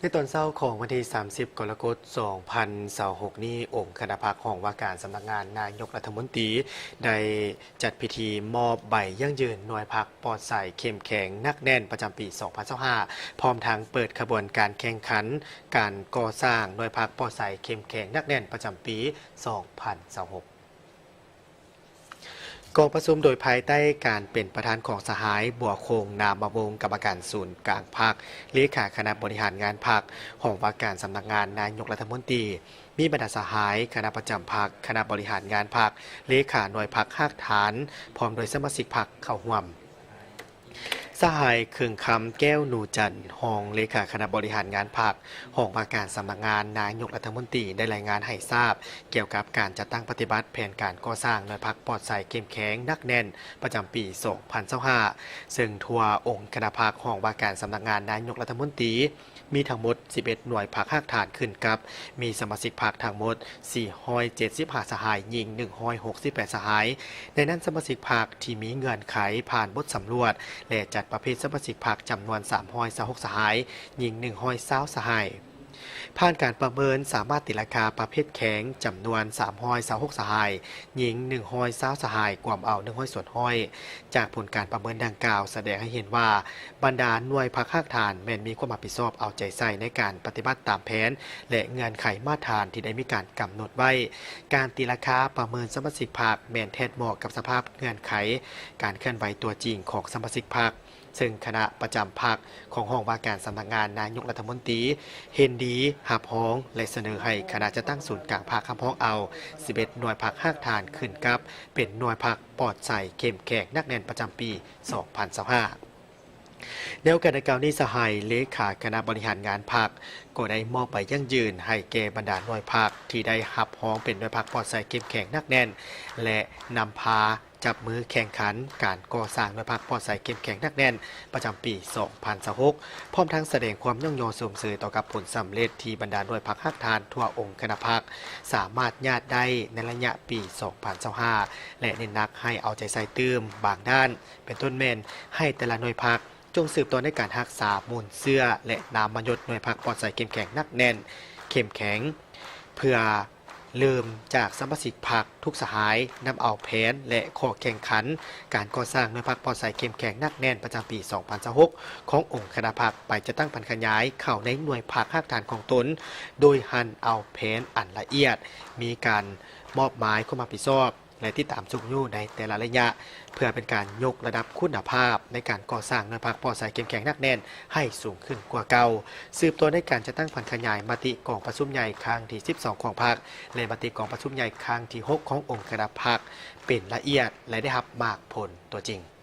ໃນຕອນເຊົ້າຂອງວັນທີສາມສິບ ກໍລະກົດ ສອງພັນຊາວຫົກນີ້, ອົງຄະນະພັກຫ້ອງວ່າການສຳນັກງານນາຍົກລັດຖະມົນຕີ ໄດ້ຈັດພິທີມອບໃບຢັ້ງຢືນໜ່ວຍພັກປອດໃສເຂັ້ມແຂງໜັກແໜ້ນປະຈຳປີສອງພັນຊາວຫ້າ ພ້ອມທັງເປີດຂະບວນການແຂ່ງຂັນການກໍ່ສ້າງໜ່ວຍພັກປອດໃສເຂັ້ມແຂງໜັກແໜ້ນປະຈຳປີສອງພັນຊາວຫົກ. ກອງປະຊຸມໂດຍພາຍໃຕ້ການເປັນປະທານຂອງສະຫາຍ ບົວຄົງ ນາມະວົງ ກຳມະການສູນກາງພັກ, ເລຂາຄະນະບໍລິຫານງານພັກ, ຫ້ອງວ່າການສຳນັກງານນາຍົກລັດຖະມົນຕີ, ມີບັນດາສະຫາຍຄະນະປະຈຳພັກ, ຄະນະບໍລິຫານງານພັກ, ເລຂາໜ່ວຍພັກຮາກຖານ ພ້ອມດ້ວຍສະມາຊິກພັກເຂົ້າຮ່ວມ. ສະຫາຍ ເຄິ່ງຄຳ ແກ້ວນູຈັນ ຮອງເລຂາຄະນະບໍລິຫານງານພັກ, ຫ້ອງວ່າການສຳນັກງານນາຍົກລັດຖະມົນຕີ ໄດ້ລາຍງານໃຫ້ຊາບກ່ຽວກັບການຈັດຕັ້ງປະຕິບັດແຜນການກໍ່ສ້າງໜ່ວຍພັກປອດໃສເຂັ້ມແຂງໜັກແໜ້ນປະຈຳປີສອງພັນຊາວຫ້າ ເຊິ່ງທົ່ວອົງຄະນະພັກ ຫ້ອງວ່າການສຳນັກງານນາຍົກລັດຖະມົນຕີ ມີທັງໝົດສິບເອັດໜ່ວຍພັກຮາກຖານຂຶ້ນກັບ ມີສະມາຊິກພັກທັງໝົດສີ່ຮ້ອຍເຈັດສິບຫ້າສະຫາຍ, ຍິງໜຶ່ງຮ້ອຍຫົກສິບແປດສະຫາຍ. ໃນນັ້ນສະມາຊິກພັກທີ່ມີເງື່ອນໄຂຜ່ານບົດສຳຫຼວດ ແລະ ຈັດປະເພດສະມາຊິກພັກຈຳນວນສາມຮ້ອຍຊາວຫົກສະຫາຍ, ຍິງໜຶ່ງຮ້ອຍຊາວສະຫາຍ. ຜ່ານການປະເມີນສາມາດຕີລາຄາປະເພດແຂງຈຳນວນສາມຮ້ອຍຊາວຫົກສະຫາຍ, ຍິງໜຶ່ງຮ້ອຍຊາວສະຫາຍ, ກວມເອົາໜຶ່ງຮ້ອຍສ່ວນຮ້ອຍ. ຈາກຜົນການປະເມີນດັ່ງກ່າວສະແດງໃຫ້ເຫັນວ່າ ບັນດາໜ່ວຍພັກຮາກຖານແມ່ນມີຄວາມຮັບຜິດຊອບເອົາໃຈໃສ່ໃນການປະຕິບັດຕາມແຜນ ແລະ ເງື່ອນໄຂມາດຖານທີ່ໄດ້ມີການກຳນົດໄວ້. ການຕີລາຄາປະເມີນສະມາຊິກພັກແມ່ນແທດເໝາະກັບສະພາບເງື່ອນໄຂການເຄື່ອນໄຫວຕົວຈິງຂອງສະມາຊິກພັກ, ເຊິ່ງຄະນະປະຈຳພັກຂອງຫ້ອງວ່າການສຳນັກງານນາຍົກລັດຖະມົນຕີ ເຫັນດີຮັບຮອງ ແລະ ສະເໜີໃຫ້ຄະນະຈັດຕັ້ງສູນກາງພັກຮັບຮອງເອົາສິບເອັດໜ່ວຍພັກຮາກຖານຂຶ້ນກັບເປັນໜ່ວຍພັກປອດໃສເຂັ້ມແຂງໜັກແໜ້ນປະຈຳປີສອງພັນຊາວຫ້າ. ແນວກັນດັ່ງກ່າວນີ້ ສະຫາຍເລຂາຄະນະບໍລິຫານງານພັກ ກໍໄດ້ມອບໃບຢັ້ງຢືນໃຫ້ແກ່ບັນດາໜ່ວຍພັກທີ່ໄດ້ຮັບຮອງເປັນໜ່ວຍພັກປອດໃສເຂັ້ມແຂງໜັກແໜ້ນ ແລະ ນຳພາ ຈັບມືແຂ່ງຂັນການກໍ່ສ້າງໜ່ວຍພັກປອດໃສເຂັ້ມແຂງໜັກແໜ້ນປະຈຳປີສອງພັນຊາວຫົກ ພ້ອມທັງສະແດງຄວາມຍ້ອງຍໍຊົມເຊີຍຕໍ່ກັບຜົນສຳເລັດທີ່ບັນດາໜ່ວຍພັກຮາກຖານທົ່ວອົງຄະນະພັກສາມາດຍາດໄດ້ໃນໄລຍະປີສອງພັນຊາວຫ້າ ແລະ ເນັ້ນໜັກໃຫ້ເອົາໃຈໃສ່ຕື່ມບາງດ້ານ ເປັນຕົ້ນແມ່ນໃຫ້ແຕ່ລະໜ່ວຍພັກ ຈົ່ງສືບຕໍ່ໃນການຮັກສາມູນເຊື້ອ ແລະ ນາມມະຍົດໜ່ວຍພັກປອດໃສເຂັ້ມແຂງໜັກແໜ້ນ ເຂັ້ມແຂງ ເພື່ອເລີ່ມຈາກສະມາຊິກພັກທຸກສະຫາຍ ນຳເອົາແຜນ ແລະ ຂໍ້ແຂ່ງຂັນການກໍ່ສ້າງໜ່ວຍພັກປອດໃສເຂັ້ມແຂງໜັກແໜ້ນປະຈຳປີສອງພັນຊາວຫົກ ຂອງອົງຄະນະພັກ ໄປຈັດຕັ້ງຜັນຂະຫຍາຍເຂົ້າໃນໜ່ວຍພັກຮາກຖານຂອງຕົນ, ໂດຍຫັນເອົາແຜນອັນລະອຽດ, ມີການມອບໝາຍຄວາມຮັບຜິດຊອບ ແລະ ຕິດຕາມຊຸກຍູ້ໃນແຕ່ລະໄລຍະ ເພື່ອເປັນການຍົກລະດັບຄຸນນະພາບໃນການກໍ່ສ້າງໜ່ວຍພັກປອດໃສເຂັ້ມແຂງໜັກແໜ້ນໃຫ້ສູງຂຶ້ນກວ່າເກົ່າ. ສືບຕໍ່ໃນການຈັດຕັ້ງຜັນຂະຫຍາຍມະຕິກອງປະຊຸມໃຫຍ່ຄັ້ງທີສິບສອງຂອງພັກ ແລະ ມະຕິກອງປະຊຸມໃຫຍ່ຄັ້ງທີຫົກຂອງອົງຄະນະພັກເປັນລະອຽດ ແລະ ໄດ້ຮັບໝາກຜົນຕົວຈິງ.